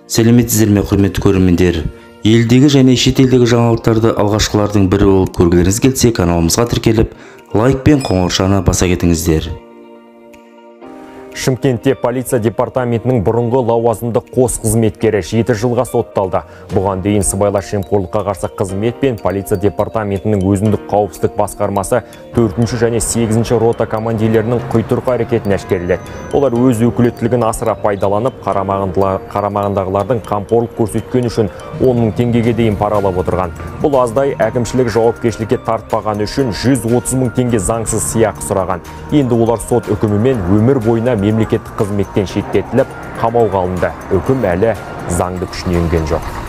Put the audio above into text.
Сәлеметсіздер ме, құрметті көрермендер! Елдегі және шетелдегі жаңалықтарды алғашқылардың бірі болып көргілеріңіз келсе, каналымызға тіркеліп, лайк пен қоңыршаны баса кетіңіздер. Шымкентте полиция департаментінің бұрынғы лауазымды қос қызметкері 7 жылға сотталды. Бұған дейін сыбайлас жемқорлыққа қарсы қызмет пен полиция департаментінің өзіндік қауіпсіздік басқармасы 4-ші және 8-ші рота командирлерінің құйтырқы әрекетін әшкереледі. Олар өз өкілеттілігін асыра пайдаланып, қарамағындағылардың қамқорлық көрсеткен үшін 10 мың теңгеге дейін паралап отырған. Бұл аздай, әкімшілік жауапкершілікке тартпағаны үшін 130 мың теңге заңсыз сыйақы сұраған. Енді олар сот үкімімен өмір бойына мемлекеттік қызметтен шеттетіліп, қамауға алынды. Үкім әлі заңды күшіне енген жоқ.